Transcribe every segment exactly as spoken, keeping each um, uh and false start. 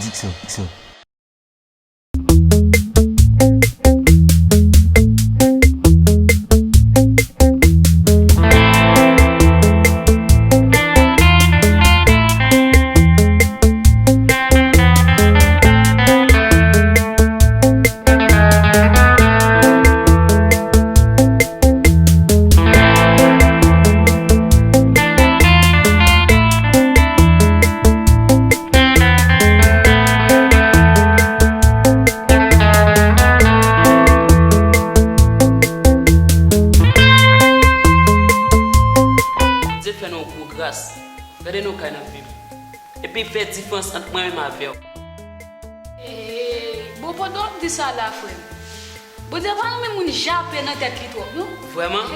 Dikson, Dikson. Bondye fè nou yon gwo gras. Gade nou kay n ap viv. Epi fè diferans ant mwen menm avè w. Eee, bon, pandan w ap di sa la, frè m, Bondye pa renmen moun jape nan tèt li twòp, non. Vrèman?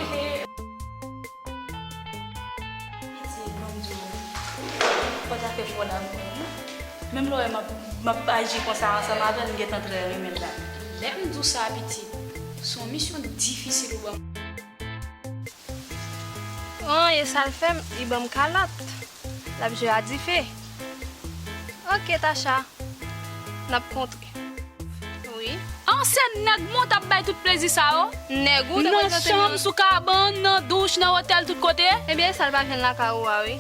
Piti, ban m di w, fò w ta fè fò la pou mwen, non. Menm lè w wè m ap, m ap aji konsa ansanm avè l, m gentan trè renmen l la. Lè m di w sa, piti, se yon misyon difisil ou ban m. An, e sa l fè m, li ban m kalòt. L ap jwe a dife. Oke, Tacha. N ap kontre. Wi. An, se nèg mwen w t ap bay tout plezi sa yo? Nèg ou te prezante m yo. Nan chanm, sou kabann, nan douch, nan otèl, tout kote? Ebyen, e sa l pa jwenn lakay ou a, wi.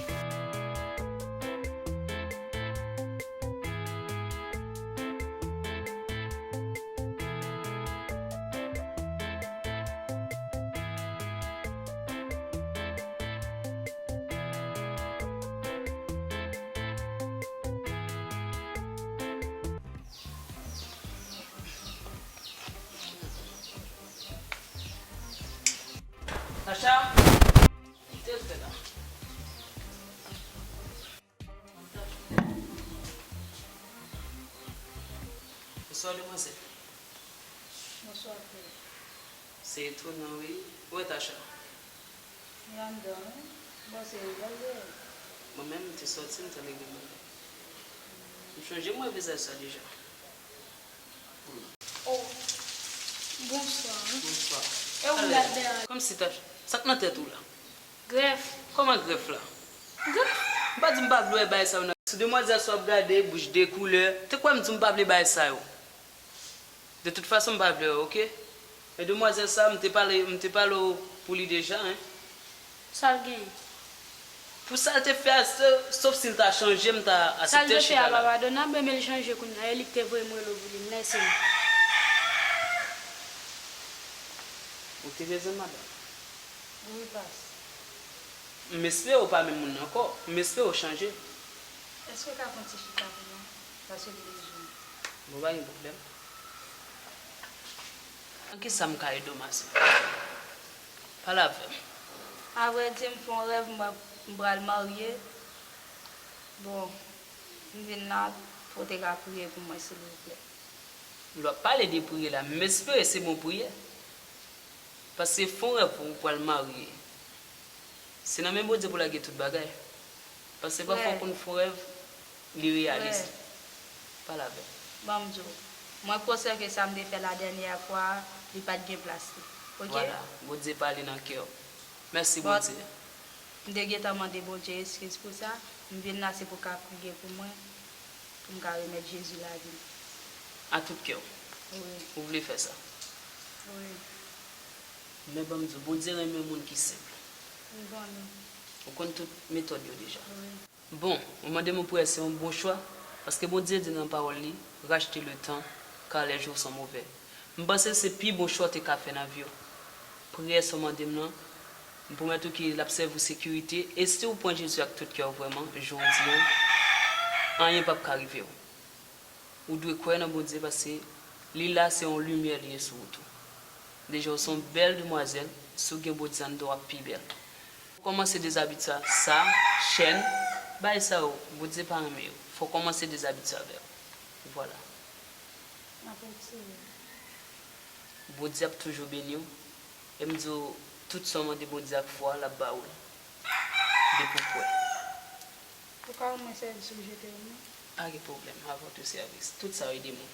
Tacha, kite l fè la. Bonswa, demwazèl. Bonswa, frè. Se etonan, wi. Ou wè Tacha? Li anndan, wi. Bon, se li, gade. Mwen menm, m te sòti, m t al regle bagay. M chonje m wè vizaj sa deja. Oh, bonswa, wi. Bonswa. E ou m t ap dèyè. Kòmsi Tacha, sa k nan tèt ou la? Grèf. Kòman grèf la? Grèf? M pa di m pa vle wè bagay sa yo nan. Sou demwazèl sa w ap gade, bouch de koulè. Te kwè m di w m pa vle bagay sa yo. De tout fason, m pa vle wè, oke? Men demwazèl sa, m te pale, m te pale w pou li deja, en. Sa l genyen? Pou sa l te fè a, se, sof si l ta chanje, m ta aksepte chita la. Sa l te fè a pa padonab, men l chanje kounye a, e li k te voye m rele w pou li, m lèse l. Ou te bezwen madanm? Wi, pas. M espere w pa menm moun nan ankò. M espere w chanje. Èske w ka fè yon ti chita pou mwen? Paske m bezwen w. Bon, pa gen pwoblèm. Nan kisa m ka ede w, ma sè? Pale avè m. Avrèdi, m fè yon rèv, m, m pral marye. Bon, m vin la pou w te ka priye pou mwen, silvouplè. Lè w ap pale de priye la, m espere se bon priyè. Paske fè yon rèv ou pral marye. Se nan men Bondye pou lage tout bagay. Paske pafwa w konn fè yon rèv, li reyalis. Pale avè m. Ban m di w. Mwen kwè ke sa m te fè la dènyè fwa a, li pa t gen plas li. Oke? Vwala, Bondye pale nan kè w. Mèsi Bondye. M te gentan mande Bondye eskiz pou sa. M vin la, se pou w ka priye pou mwen, pou m ka remèt Jezi lavi m. A tout kè w. Wi. Ou vle fè sa? Wi. Men ban m di w, Bondye renmen moun ki senp. M konnen. Ou konn tout metòd yo deja. Wi. Bon, ou mande m yon priyè, se yon bon chwa, paske Bondye di nan pawòl li, racheter le temps, car les jours sont mauvais. M panse se pi bon chwa w te ka fè nan vi w. Priyè sa w mande m nan, m pwomèt ou ke l ap sèvi w sekirite, e si w pran Jezi ak tout kè w vrèman, jan w di an, anyen p ap ka rive w. Ou dwe kwè nan Bondye paske li la, se yon limyè li ye sou wout ou. Deja w se yon bèl demwazèl, si w gen Bondye anndan w ap pi bèl. Kòmanse dezabitye sa, chèn, bagay sa yo, Bondye pa renmen yo. Fò w kòmanse dezabitye avè yo. Vwala. M ap retire. Bondye ap toujou beni w. E m di w, tout sa w mande Bondye ak fwa, l ap ba ou l. Depi w kwè. Ou ka ban mwen sèvis ou jete yo, non? Pa gen pwoblèm, à votre service. Tout sa w ede mwen,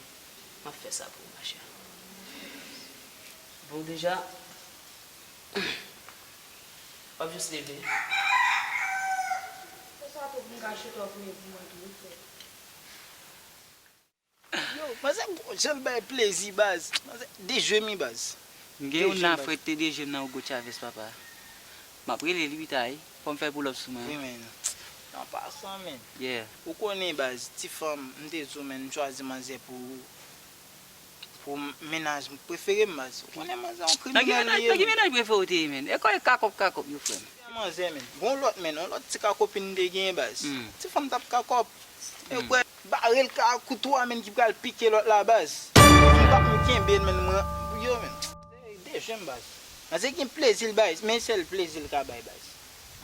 m ap fè sa pou ou, ma chère. Bon, deja, w ap jis leve. Fè sa tou pou m ka chita w priye pou mwen tou, wi, frè. Manzè gon jan l bay plezi baz. Manzè dejwe m wi baz. M gen youn nan frè te dejwe m nan Hugo Chavez papa. M ap rele li wi tay. Fò m fè pull up sou mwen. Wi men. An pasan men. Yeah. Ou konnen baz, ti fanm, m te di w men, m chwazi manzè pou pou mennaj prefere m baz. Ou konnen manzè yon kriminèl li ye. Nan ki mennaj prefere w te ye men? E kòk kakòp kakòp yo frè m. Manzè men. Gon lòt men, yon lòt ti kakopin m te genyen baz. Ti fanm t ap kakòp. E kwè bare l ka kouto a men ki pral pike lòt la baz. M p ap m kenbe l men mwen yo men. Dejwe m baz. Manzè gen plezi l bay, men sèl plezi l ka bay baz.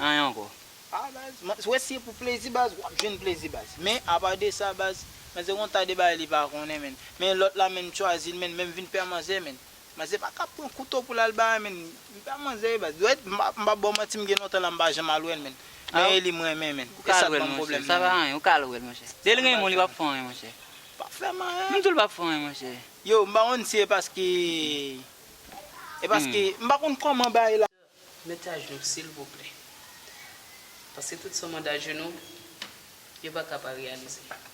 Anyen ankò. Ah baz, man, wè si e pou plezi baz, w ap jwenn plezi baz. Men apa de sa baz, manzè gon ta de bagay li pa konnen men. Men lòt la men m chwazi l men, men m vin pè manzè men. Manzè pa ka pran kouto pou l al bay men. M pè manzè wi baz. Dwèt, m pa, m pa ba w manti m gen lontan la m pa janm al wè l men. Men e li m renmen men. E sa k ban m pwoblèm nan. Sa pa anyen, ou ka al wè l monchè. Depi l renmen w li p ap fè w anyen monchè. P ap fè m anyen. M di w l p ap fè w anyen monchè. Yo, m pa konn si e paske, e paske, m pa konn kòman bagay la. Mete ajenou silvouplè. Paske tout sa w mande ajenou, yo pa ka pa reyalize. Papa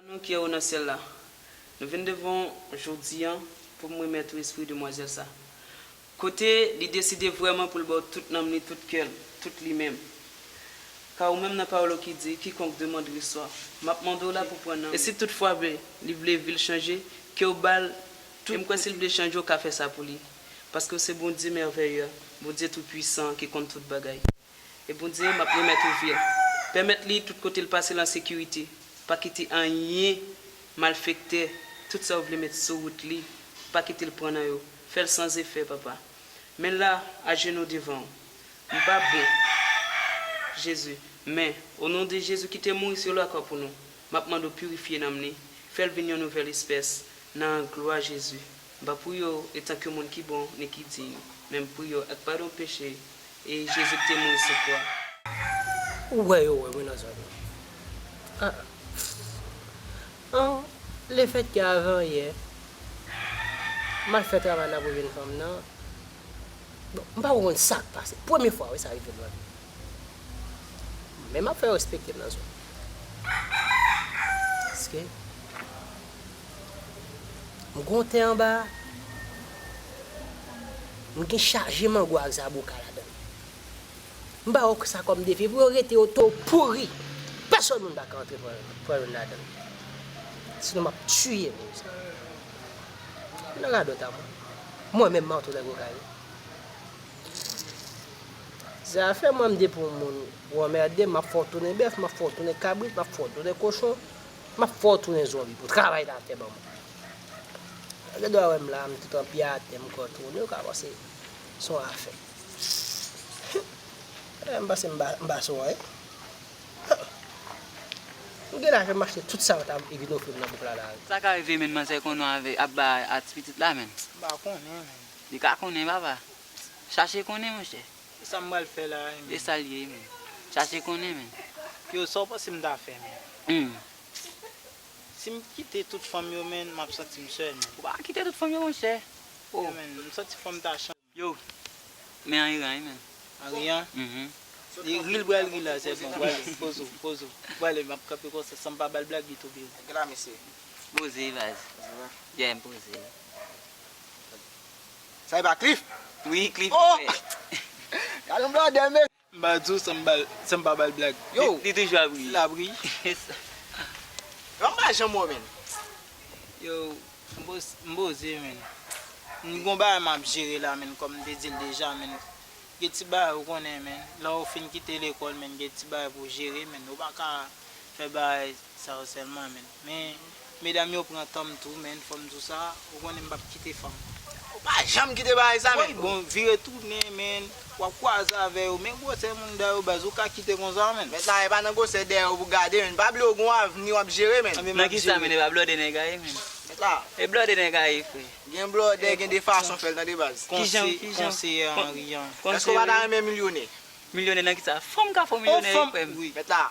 nou ki anwo nan syèl la, nou vin devan w jodi a pou m remèt ou espri demwazèl sa. Kote li deside vrèman pou l ba w tout nanm li, tout kè l, tout li menm. Ka ou menm nan pawòl ou ki di, kikonk demande reçoit. M ap mande w la pou pran nan men. E si toutfwa vle, li vle vi l chanje, ke w ba l tout. E m kwè si l vle chanje, w ka fè sa pou li. Paske w se Bondye mèvèye a, Bondye tou pwisan an ki konn tout bagay. E Bondye, m ap remèt ou vi l. Pèmèt li tout kote l pase l an sekirite. Pa kite anyen, malfektè, tout sa yo vle met sou wout li, pa kite l pran nan yo. Fè l san zefè, papa. Men la, ajenou devan w. M pa bon, Jezi. Men, o non de Jezi ki te mouri sou lakwa pou nou, m ap mande w pirifye nanm li, fè l vin yon nouvèl espès, nan glwa Jezi. M pa priye w etan ke yon moun ki bon ni ki diy, men m priye w ak padon peche e Jezi ki te mouri sou kwa. Ou wè yo wè mwen nan zòn nan. Ah. An, lefètke avanyè, m al fè travay nan pou jenn fanm nan, bon, m pa konn sa k pase. Premye fwa wi sa rive m nan vi m. Men m ap fè yo respekte m nan zòn. Paske m gen yon tè anba a, m gen chaje mango ak zaboka ladan l. M ba yo sa kòm defi pou yo rete yo tou pouri. Pèsonn moun pa ka antre pran, pran youn ladan l. Sinon m ap tiye moun sa. Nan radòt a mwen. Mwen menm m a tounen gwo kay. Zafè mwen m depi yon moun ou anmède m, m ap fè w tounen bèf, m ap fè w tounen kabrit, m ap fè w tounen kochon, m ap fè w tounen zonbi pou travay la fè ban mwen. Gen dwa wè m la, m tout an pye atè, m kò tounen, ou ka panse se yon afè. Eh, m panse m pa, m pa sou anyen. M gen lajan m achte tout sa yo ta vin ofri m nan bouk la la. Sa ka rive menn manzè konnen avè ap ba a ti pitit la menn. M pa konnen menn. Li ka konnen papa. Chache konnen monchè. E sa m pral fè la wi menn. E sa l ye menn. Chache konnen menn. Yo sa w panse m ta fè menn? Hmm. Si m kite tout fanm yo menn, m ap santi m sèl menn. Ou pa ka kite tout fanm yo monchè. Oh. Yo menn, m santi fò m ta chanje. Yo, men Anriyan wi menn. Anriyan? Mhm. Li ri l pral ri la sèlman. Pwale, poze w, poze w. Pwale, m ap kanpe konsa san m pa ba l blag li tou byen. Nèg la mesye. Poze baz. Yeah, m poze. Sa e pa Cliff? Wi, Cliff. Oh! Gade yon blòdè men. M pa di w san m ba l, san m pa ba l blag. Yo! Li, li toujou ap ri. L ap ri. Yo, m pa janm wè w menn. Yo, m poz-, m poze menn. M gon bagay m ap jere la menn, kòm m te di l deja menn. Gen ti bagay ou konnen menn. Lè w fin kite lekòl menn, gen ti bagay pou w jere menn. Ou pa ka fè bagay sa yo sèlman menn. Men, medam yo pran tan m tou menn, fò m di w sa, ou konnen m p ap kite fanm. Ou pa janm kite bagay sa menn. Wi, bon, vire tounen menn, w ap kwaze avè yo, men gwosè moun dèyè w baz, ou ka kite konsa menn. Mèt la, e pa nan gwosè dèyè w pou gade menn, pa bliye w gon avni w ap jere menn. Nan kisa menn, e pa blòdè nèg a ye menn. Mèt la. E blòdè nèg a ye frè. Gen blòdè, gen de fason fè l tande baz. Kijan, kijan? Konseye Anriyan. Èske w pa ta renmen milyonè? Milyonè nan kisa? Fanm ka fè w milyonè wi frè m. Mèt la,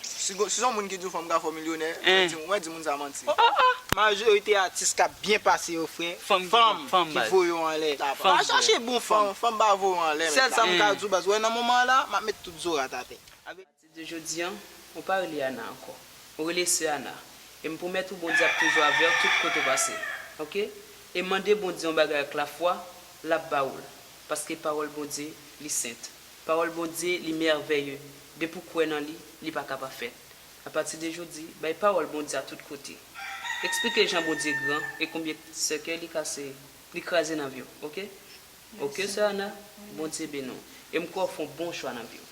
si gon, si se yon moun ki di w fanm ka fè w milyonè, mwen di, mwen di moun sa manti. Oh, oh, oh. Majorite atis k ap byen pase yo, frè, fanm ki voye yo anlè. Pa chache bon fanm. Fanm pa voye w anlè. Sèl sa m ka di w, baz, wè nan moman an la, m ap met tout zorat atè. Pati de jodi an, ou pa rele Ana ankò. Ou rele sè Ana. E m pwomèt ou Bondye ap toujou avè w tout kote w pase. Oke? E mande Bondye yon bagay ak lafwa, l ap ba ou l. Paske pawòl Bondye, li sent. Pawòl Bondye, li mèvèye. Depi w kwè nan li, li pa ka pa fèt. Apati de jodi, bay pawòl Bondye a tout kote. Eksplike jan Bondye gran e konbyen sèkèy li kase, li kraze nan vi w, oke? Oke, sè Ana, Bondye beni w. E m kwè w fè yon bon chwa nan vi w.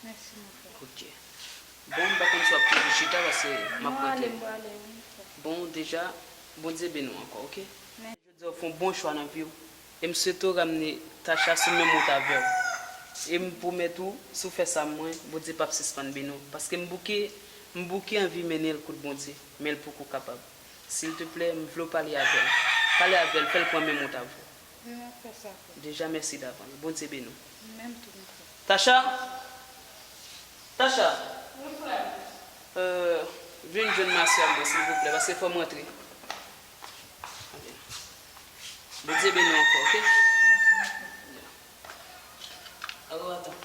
Mèsi, mon frè. Oke. Bon, m pa konn si w ap toujou chita, paske m ap konte. Mwen ale, mwen ale, wi, frè. Bon, deja, Bondye beni w ankò, oke? Mèsi. Jodi a, w fè yon bon chwa nan vi w. E m swete w ramne Tacha sou menm wout avè w. E m pwomèt ou, si w fè sa mwen, Bondye p ap sispann beni w. Paske m bouke, m bouke anvi mennen l kot Bondye, men l poko kapab. Silteplè, m vle w pale avè l. Pale avè l, fè l pran menm wout avè w. Wi, m ap fè sa, frè. Deja, mèsi davans. Bondye beni w. Menm tou, mon frè. Tacha! Tacha! Wi, frè. Euh, vin jwenn masè a mwen, silvouplè, paske fò m rantre. Bondye beni w ankò, oke? Alò, atan.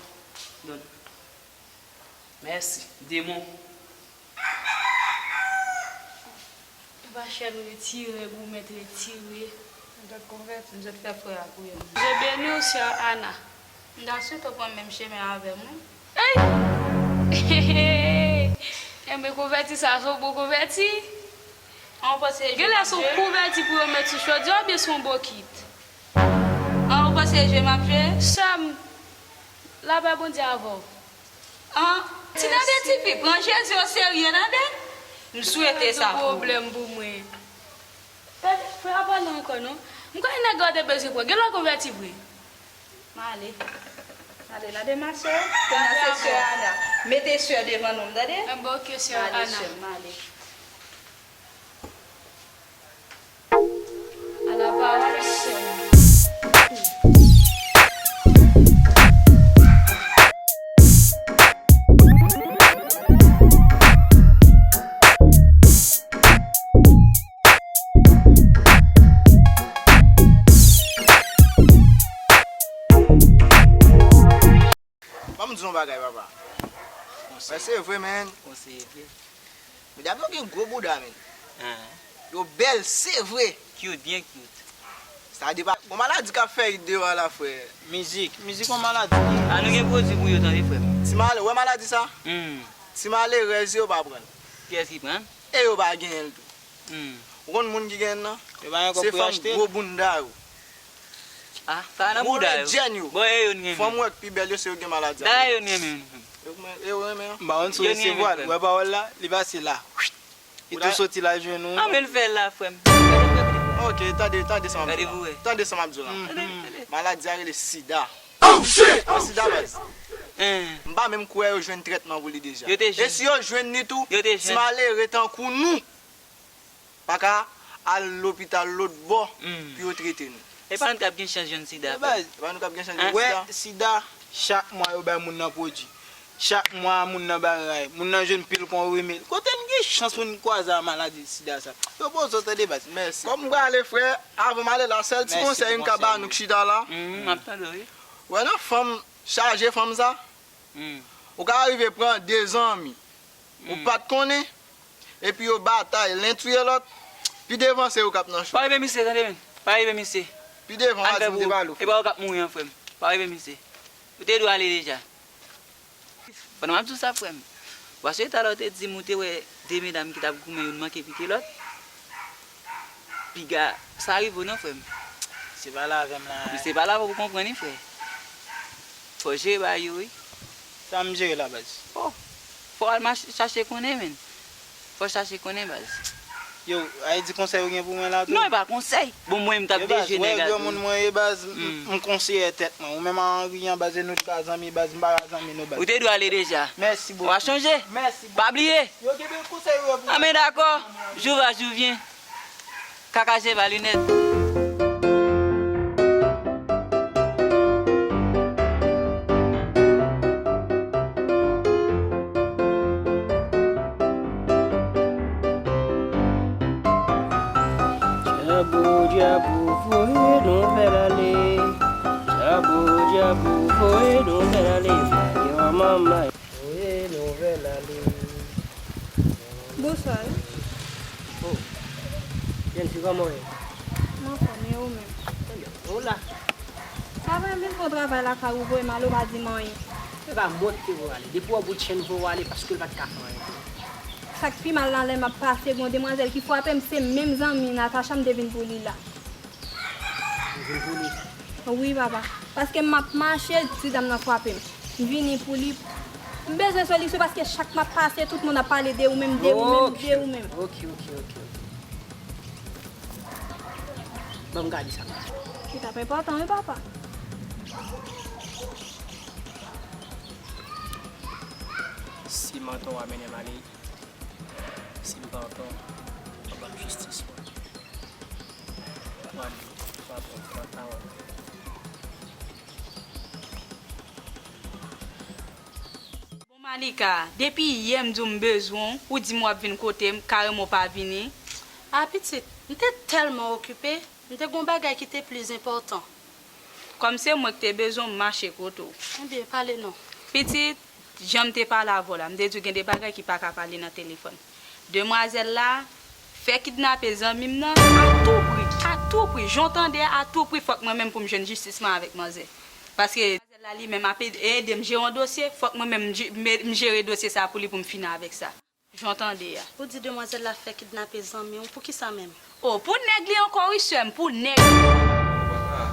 Donn. Mèsi. Demon. Vachèl retire, goumèt retire. M sot konvèti, m sot fè frè a kouri. Bondye beni w, sè Ana. M ta swete w pran menm chemen avè m, wi. Ey! Enben, konvèti sa, se w bon konvèti? An, ou panse e jwe m ap jwe? Genlè se yon konvèti pou yo met sou chodyè oubyen se yon bokit? An, ou panse e jwe m ap jwe? Sè m, lapè Bondye avè w. An, ti tande tifi, pran Jezi oserye tande. M swete sa pou ou. Pwoblèm pou mwen. Frè a pa la ankò non. M kwè nèg la te bezwen pran. Genlè w konvèti vre. M ale. M ale, tande masè. Kounye a se sè Ana. Mete sè devan non m, tande? Enben, oke, sè Ana. M ale, sè m, m ale. À la parole, sè m. Ban m di w yon bagay, papa. Konseye. Wè, se vre, men. Konseye vre. Medam yo gen gwo bouda, men. Yo bèl, se vre. Cute, byen cute. Sa depa. Gon maladi k ap fè it deyò a la, frè. Mizik. Mizik yon maladi. A nou gen pwodui pou yo tande, frè m. Ti malè, wè maladi sa? Hmm. Ti malerèz yo pa pran l. Kiyès ki pran l? E yo pa genyen l tou. Hmm. Ou konn moun ki genyen l nan? Yo pa gen kòb pou yo achte. Se fanm gwo bounda yo. Ah, sa nan bouda yo. Gwo endyèn yo. Bon, e yo n renmen. Fanm ou wè k pi bèl yo, se yo gen maladi a. Da e yo n renmen yo. Yo renmen, e yo renmen yo. M pa konn si w resevwa l. Wè pawòl la, li pase la. Li tou soti la jwenn ou. Ah, men l fè l la, frè m. Ok, tande, tande sa m ap di w la. Tande pou wè. Tande sa m ap di w la. Tande, tande. Maladi a rele sida. Oh, shit! Mwen sida, baz. M pa menm kwè yo jwenn trètman pou li deja. Yo te jwenn. E si yo jwenn li tou, yo te jwenn. Ti malere tankou nou pa ka al lopital lòt bò pou yo trete nou. E pa nou k ap gen chans jwenn sida, frè. E pa nou k ap gen chans jwenn sida. Wè, sida, chak mwa yo bay moun nan pwodui. Chak mwa moun nan bay ray. Moun nan jwenn pil kon remèd. Kote n gen chans pou n kwaze a maladi sida sa? Yo poze w tande, baz. Mèsi. Kòm m prale, frè, avan m ale la, sèl ti konsèy m ka ba nou k chita la. M ap tande w, wi. Wè nan fanm chaje fanm sa? Ou ka rive pran de zanmi ou pa t konnen, epi yo batay, len touye lòt, pi devan se ou k ap nan cho. Pa rive misye, tande, men. Pa rive misye. Pi devan, w a di m te pale w. E pa ou k ap mouri an, frè m. Pa rive misye. Ou te dwe ale deja. Pandan m ap di w sa, frè m, w a sonje talè w te di m ou te wè de medam ki t ap goumen, youn manke pike lòt? Piga, sa rive w non, frè m. Misye pale avè m la. Misye pale avè w pou konprann wi, frè. Fò w jere bagay yo, wi. Sa m jere la, baz? Oh, fò w al mache, chache konnen, menn. Fò w chache konnen, baz. Yo, a di konsèy ou gen pou mwen la tou? Non, e pa konsèy. Bon, mwen, m t ap dejene gade. Yo, baz, wè granmoun mwen ye, baz, m, m konseye tèt mwen. Ou menm a Anri an, baz, e nou t ka zanmi, baz, m pa ka zanmi nou, baz. Ou te dwe ale deja. Mèsi bokou. W a chonje. Mèsi bokou. Pa bliye. Yo, gen bèl konsèy yo pou mwen. Anben, dakò. Jou va, jou vyen. Kaka je va linèt. Voye nouvèl ale, yo manman. Voye nouvèl ale. Bonswa wi. Oh, jèn fi, kòman w ye? M anfòm, e ou menm? Ebyen, ou la. Sa vre, m vin fè yon travay lakay ou, voye m ale, ou pa di m anyen. Se pa mwen ki te voye w ale. Depi w wè bout chenn voye w ale, paske l pa t ka fè anyen pou ou. Sa k pi mal la, lè m ap pase, gon demwazèl ki frape m, se menm zanmi Natacha m te vin pou li la. Ou vin pou li? Wi, papa. Paske m ap mache, ti dam nan frape m. M vini pou li. M bezwen solisyon paske chak m ap pase, tout moun ap pale de ou menm, de ou menm, de ou menm. Ok, ok, ok, ok. Ban m gade sa. Li t ap enpòtan, wi, papa. Si mantò a mennen m ale, si m pa antò, w ap ban m jistis mwen. W ap, w ap pran pawòl. Bon, Malika, depi yè m di w m bezwen w, ou di m w ap vin kote m, kareman w pa vini. A, pitit, m te tèlman okipe, m te gon bagay ki te plis enpòtan. Kòm se mwen ki te bezwen w, m mache kote w. Ebyen, pale non. Pitit, jan m te pale avè w la, m te di w gen de bagay ki pa ka pale nan telefòn. Demwazèl la fè kidnape zanmi m nan a tou pri, a tou pri. Jan w tande a, a tou pri, fòk mwen menm pou m jwenn jistis mwen avèk manzè. Paske demwazèl la li menm ap ede m jere yon dosye, fòk mwen menm m je-, m, m jere dosye sa pou li pou m fini avèk sa. Jan w tande a. Ou di demwazèl la fè kidnape zanmi w, poukisa menm? O, pou nèg li ankò wi, sè m, pou nèg. Papa,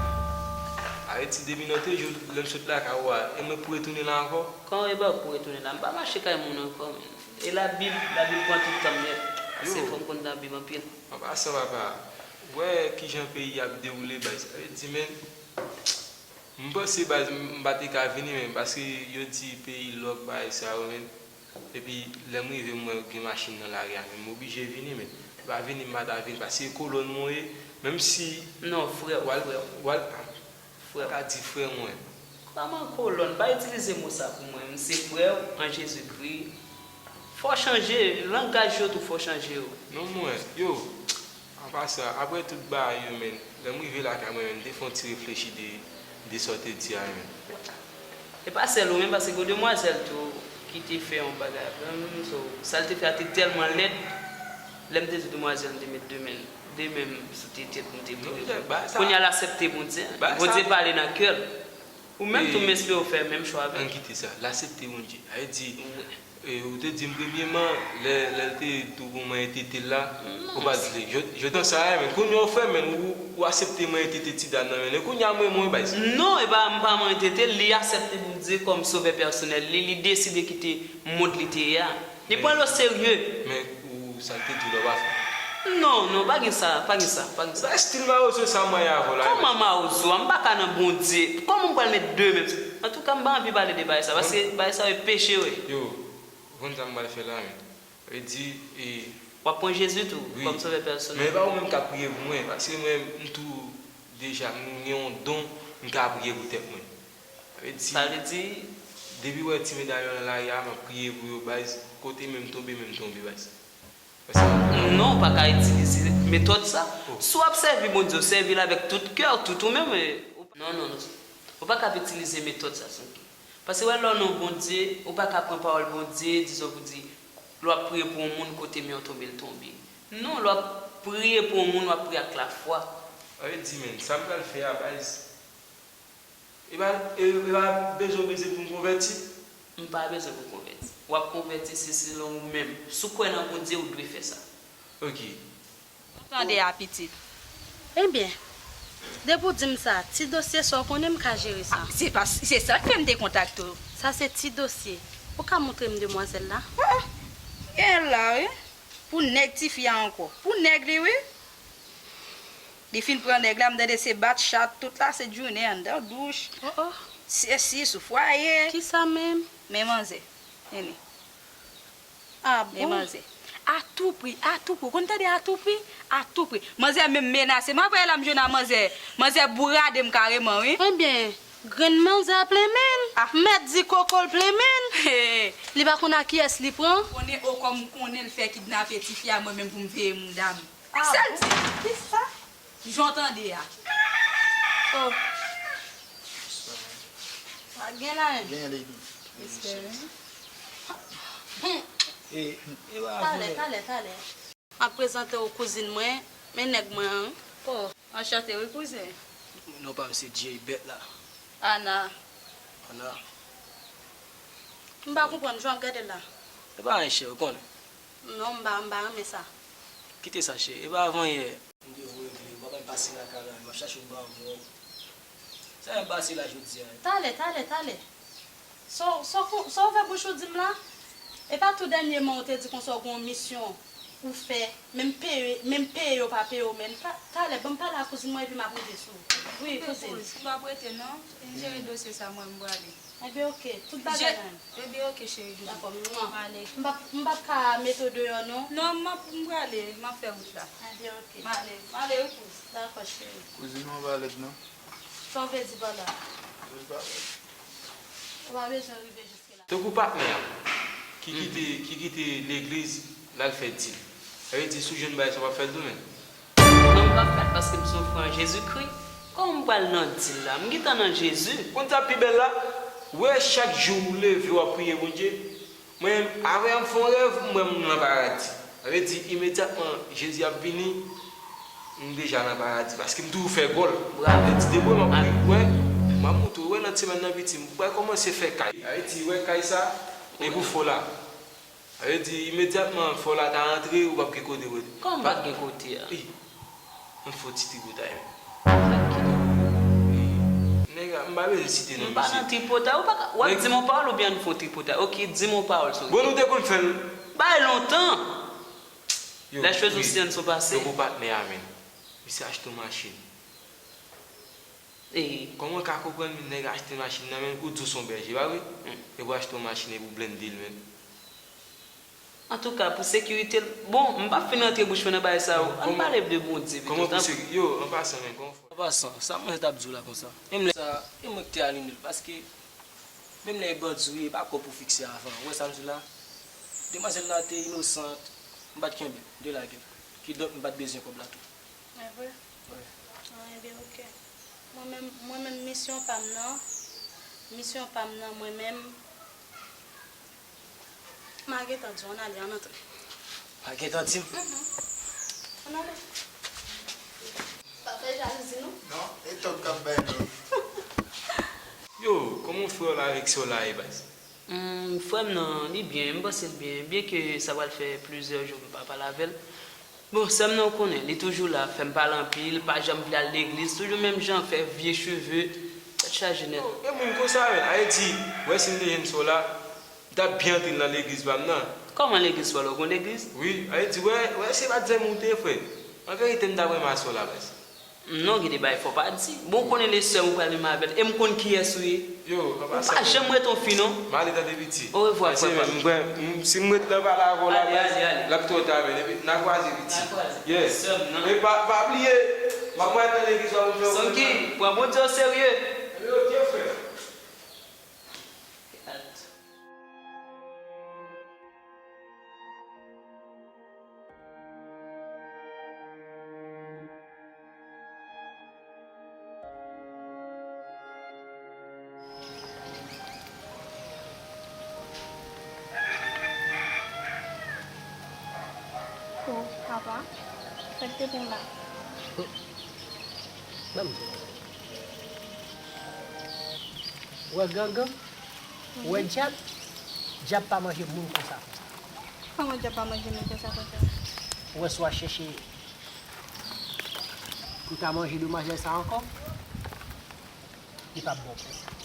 Ayiti depi nan te jou lè m sot lakay ou a, e mwen pou retounen la ankò? Kòman e ba pou retounen la? M pa mache kay moun ankò, men. E Labib, Labib pran tout tan m nèt. Yo. Paske fò m konn Labib anpil. An pasan, papa, ou wè kijan peyi ap dewoule, baz. Sa vle di, men, m panse, baz, m, m pa te ka vini, men, paske yo di peyi lòk, bagay sa yo, men. Epi, lè m rive, m wè gen machin nan lari a, men m oblije vini, men. M pa vini, m pa ta vini, paske kolòn mwen ye, menm si. Non, frè w, frè w. W al, w al, Frè w. Pa di frè mwen. Kòman kolòn? Pa itilize mo sa pou mwen. M se frè w an Jezikri. Fò w chanje, langaj yo tou fò w chanje yo. Non, mwen, yo, an pasan, apre tout bagay yo, men, lè m rive lakay mwen, men, m te fè yon ti reflechi de, de sa w te di a, men. E pa sèl ou menm, paske gon demwazèl tou ki te fè yon bagay avè m, so, sa l te fè a te tèlman lèd, lè m te di demwazèl, m te met de men, de men m sou tete l pou m te priye pou li. Kounye a l aksepte Bondye. Bondye pale nan kè l. Ou menm tou, m espere w fè menm chwa avè l. Ann kite sa. L aksepte Bondye. Sa vle di, e, ou te di m premyeman, lè, lè l te di w pou manyen tete l la, ou pa t vle. Jodi, jodi sa a, men, kounye a w fè, men, ou, ou aksepte manyen tete ti dam nan, men, e kounye a m renmen w, baz. Non, e pa, m pa manyen tete l, li aksepte Bondye kòm sovè pèsonèl li, li deside kite mond li te ye a. Li pran l oserye. Men, ou, sa l te di w la, w pa fè. Non, non, pa gen sa, pa gen sa, pa gen sa. Sa estil mawozo sa m wè avè w la. Kòman mawozo a? M pa ka nan Bondye. Kòman m pral met de men m sou? Antouka, m pa anvi pale de bagay sa, paske bagay sa yo peche, wi. Yo, ou konn sa m pral fè la, men. Sa vle di, e. W ap pran Jezi tou, kòm sovè pèsonèl. Men e pa ou menm k ap priye pou mwen, paske mwen, m tou, deja, m gen yon don, m ka priye pou tèt mwen. Sa vle di, depi w wè ti medalyon nan lari a, m ap priye pou yo, baz, kote men m tonbe, men m tonbe, baz. Non, ou pa ka itilize metòd sa. Si w ap sèvi Bondye, w sèvi l avèk tout kè w, tout ou menm, e, ou pa, non, non, non. Ou pa ka itilize metòd sa, Sonki. Paske wè lè w nan Bondye, ou pa ka pran pawòl Bondye, dizon pou di, lè w ap priye pou yon moun, kote men w tonbe, l tonbe. Non, lè w ap priye pou yon moun, w ap priye ak lafwa. Sa vle di, men, sa m pral fè a, baz, e pa, e, e pa bezwen w bezwen pou m konvèti? M pa bezwen pou w konvèti. W ap konvèti se selon ou menm. Si w kwè nan Bondye, ou dwe fè sa. Ok. Ou tande a, pitit? Ebyen, depi w di m sa, ti dosye sa w konnen m ka jere sa. A, se pa, se sa k fè m te kontakte w. Sa se ti dosye. Ou ka montre m demwazèl la? An, an. Gen la, wi. Pou nèg tifi a ankò. Pou nèg li, wi. Li fin pran nèg la, m tande se bat chat, tout la se jounen anndan douch. Oh, oh. Sesi sou fwaye. Kisa menm? Men manzè. Men li. Ah bon? Men manzè. A tou pri, a tou pri. Ou konn tande a tou pri? A tou pri. Manzè menm menase m. Apre la m jwenn a manzè. Manzè bourade m kareman, wi. Ebyen, grenn manzè a plen men l. Ah. Mèt di koko l plen men l. Li pa konn a kiyès li pran. Konnen, o, kòm konnen l fè kidnape tifi a, mwen menm pou m veye mouda m. Ah, sa l di? Kisa? Jan w tande a. Oh. Gen la menm. Gen, lady. Respè, wi. E, e pa Talè, vre. Talè, talè. M ap prezante w kouzin mwen, men nèg mwen an, wi. Oh, anchante, wi, kouzen. Non pa m se Jay bèt la. Ana. Ana. M pa konprann jan w ap gade l la. E pa anyen, cheri, ou konnen. Non, m pa, m pa renmen sa. Kite sa, cheri. E pa avan yè. M te voye kle, m pa bay pase lakay la, m ap chache yon ba mwen. Sa y ap pase la jodi a? Talè, talè, talè. Sa w, sa w, sa w ouvè bouch ou di m la? E pa tou dènyèman ou te di konsa w gen yon misyon ou fè, menm peye, menm peye yo pa peye w, menm ta-, talè, ban m pale ak kouzin mwen epi m ap rive sou ou. Wi, kouzin. Kouz, m p ap rete non. M jere dosye sa mwen, m prale. Ebyen, oke. Tout bagay la menm. Ebyen, oke, cheri doudou. Dakò, mwa. M ale. M p ap, m p ap ka mete w deyò, non. Non, m ap, m prale, m ap fè wout la. Ebyen, oke. M ale, m ale, wi, kouz. Dakò, cheri. Kouzin mwen pa lèd, non. Sa w vle di pa la? Li pa lèd. Ou pa bezwen rive jiske la. Tankou patnè a, ki kite, ki kite legliz, l al fè dil. Sa vle di, si w jwenn bagay sa, w ap fè l tou, menm. Non, m p ap fè l paske m se yon fran Jezikri. Kòman m pral nan dil la? M gentan nan Jezi. Konn sa pi bèl la? Ou wè chak jou ou leve, w ap priye Bondye. Mwen, avè a m fè yon rèv, m wè m nan paradi. Sa vle di, imedyatman Jezi ap vini, m deja nan paradi, paske m toujou fè gòl. Bravo. Sa vle di, depi w wè m ap priye, wè, m ap montre w, wè, nan semèn nan piti, m pral kòmanse fè kay. Sa vle di, wè kay sa, e pou fò la. Sa vle di, imedyatman fò la ta antre, ou p ap gen kote w rete. Kòman m p ap gen kote a? Wi. M fè yon ti tripotay, men. Sa k ki tripotay? Wi. Nèg la, m pa bezwen site non misye. M pa nan tripotay. Ou pa ka, w ap di m yon pawòl oubyen n fè yon tripotay? Oke, di m yon pawòl sou. Bon, nou te konn fè l. Bay lontan. Yo, la chwezi wi. Osean sou pase. Yo, pou patnè a, men. Misye achte yon machin. E kòman w ka konprann nèg achte machin nan men ou di w se yon bèje, pa vre? Hmm. Epi w achte yon machin epi w blende l, men. Antouka, pou sekirite l, bon, m p ap fin rantre bouch mwen nan bagay sa yo. Ann pale de Bondye pito, tanpri. Kòman pou seki-, yo, an pasan, men, kòman fò? An pasan, sa mwen t ap di w la konsa. Menm lè sa, e mwen ki te aline l, paske menm lè e bandi w ye, e pa kòb pou fikse avan. Ou wè sa m di w la? Demwazèl la te inosant, m pa t kenbe l, m te lage l. Kidonk, m pa t bezwen kòb la tou. E vre? Wi. Ah, ebyen, oke. Mwen menm, mwen menm, misyon pa m nan, misyon pa m nan, mwen menm, m a gentan di w, ann ale, ann antre. M a gentan di m? Mhm. Ann ale. Pa fè jalouzi, non? Non, e tòg k ap bay lòv. Yo, kòman frè w la avèk sè w la ye, baz? Hmm, frè m nan, li byen, m panse l byen, byenke sa pral fè plizyè jou m pa pale avè l. Bon, sè m nan, ou konnen, li toujou la, fè m pale anpil, pa janm vle al legliz, toujou menm jan, fè vye cheve, tèt chaje nèt. Yo, gen moun konsa, men, sa vle di, wè si m te jwenn sè w la, m t ap byen antre l nan legliz pa m nan. Kòman legliz pa w la, ou gen legliz? Wi, sa vle di, wè, wè, se pa t zanmi w te ye, frè. An verite, m t ap renmen a sè w la, baz. Non, gen de bagay fò w pa di. Bon, ou konnen le sè m ou pral menm avè l. E m konn kiyès ou ye. Yo, an pasan. Ou pa janm ret yon fi, non. M ale tande piti. Orevwa, frè pa m. M pran, m, si m ret la pale avè w la, ale, ale, ale, l ap twò ta, men. Epi, n a kwaze piti. N a kwaze. Yes. Sè m nan. E pa, pa bliye, m ap pral nan legliz la pou m fè yon... Sanki, pran Bondye o serye. Ebyen, oke, frè. O, papa, sa k te gen la? Ban m di w. Ou wè gangan? Ou wè dyab? Dyab pa manje moun konsa, konsa. Kòman dyab pa manje moun konsa, konsa? Ou wè si w a chèche pou w ta manje demwazèl sa ankò, li p ap bon pou ou.